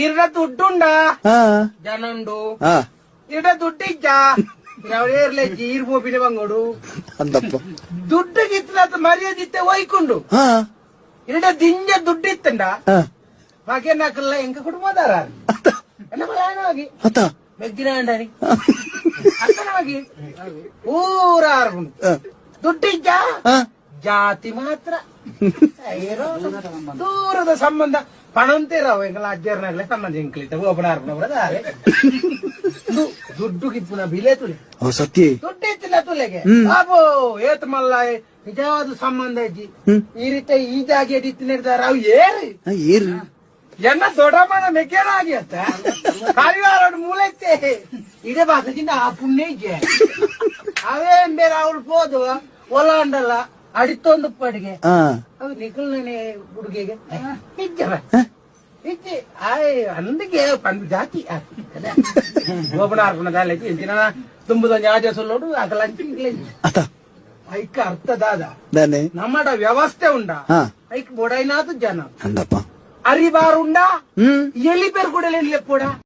ಇರ್ಡ ದುಡ್ಡುಂಡ ಜನ ಉಂಡು. ಇರ್ಡ ದುಡ್ಡು ಇಜ್ಜ ಏರ್ಲೆ ಈರ್ ಪೋಪಿನ ಬಂಗೋಡು. ಅಂತಪ್ಪ. ದುಡ್ಡು ಗಿತ್ತದ ಮರ್ಯಾದಿತ್ತೆ ಒಯ್ಕೊಂಡು. ಇರ್ಡ ದಿಂಜ ದುಡ್ಡು ಇತ್ತಂಡ ಬಗೆನಕಲ್ಲ ಎಂಕ ಕುಟುಂಬದಾರ ಎನ್ನ ಹೋಗಿ ಅತ್ತ. ಮೆಗ್ದಿನ ಅಂಡಾರಿ ಅರ್ಥನವಾಗಿ ಪೂರ ದುಡ್ಡು ಇಜ್ಜ ಜಾತಿ ಮಾತ್ರ ದೂರದ ಸಂಬಂಧ ಪಣಂತೀರವು ಎಂಕಲ ಅಜ್ಜರ್ನಾಗ್ಲೆ ಸಂಬಂಧ ಎಂಕ್ಲಿತ್ತ ಓಪನ ದಾರೆ ದುಡ್ಡು ಕಿಪ್ಪುನ ಬಿಲೆ ತುಲೆ. ಓ ಸತ್ಯ. ದುಡ್ಡು ಇತ್ತಿಲ್ಲ ತುಲೆಗೆ ಅಬೋ ಏತ್ ಮಲ್ಲ ನಿಜವಾದ ಸಂಬಂಧ ಇಜ್ಜಿ. ಈ ರೀತಿ ಈ ಜಾಗೆ ಇತ್ತಿನ ಅವು ಏರಿ. ಏರು. ಎನ್ನ ದೊಡ್ಡಮ್ಮನ ಮೆಕ್ಕೇನ ಆಗಿ ಅತ್ತ ಕಾರಿವಾರ ಮೂಲೆ ಇದೇ ಬಾಸದಿಂದ ಆ ಪುಣ್ಯ ಇಜ್ಜೆ. ಅವೇನ್ ಬೇರೆ ಅವಳು ಪೋದು ಒಲ ಅಂಡಲ್ಲ ಅಡಿತೊಂದು ಪಡಿಗೆ. ಅವು ನಿಖಲ್ನೇ ಹುಡುಗಿಗೆ ಇಜ್ಜವ ಇಜ್ಜಿ ಆಯ್ ಅಂದಿಗೆ ಪಂದು ಜಾತಿ ಗೋಪಣ ಅರ್ಪಣ ದಾಲೆ ಎಂಚಿನ ತುಂಬುದ ನ್ಯಾಜ ಸೊಲ್ಲೋಡು ಅಕಲ ಅತ್ತ. ಐಕ ಅರ್ಥ ದಾದ. ದಾನೆ. ನಮ್ಮಡ ವ್ಯವಸ್ಥೆ ಉಂಡ. ಐಕ್ ಬೊಡೈನಾದು ಜನ ಅಂತಪ್ಪ. ಅರಿಬಾರುಂಡ. ಎಲಿ ಪೇರ್ ಕೂಡ ಲೆಪ್ಪೋಡ.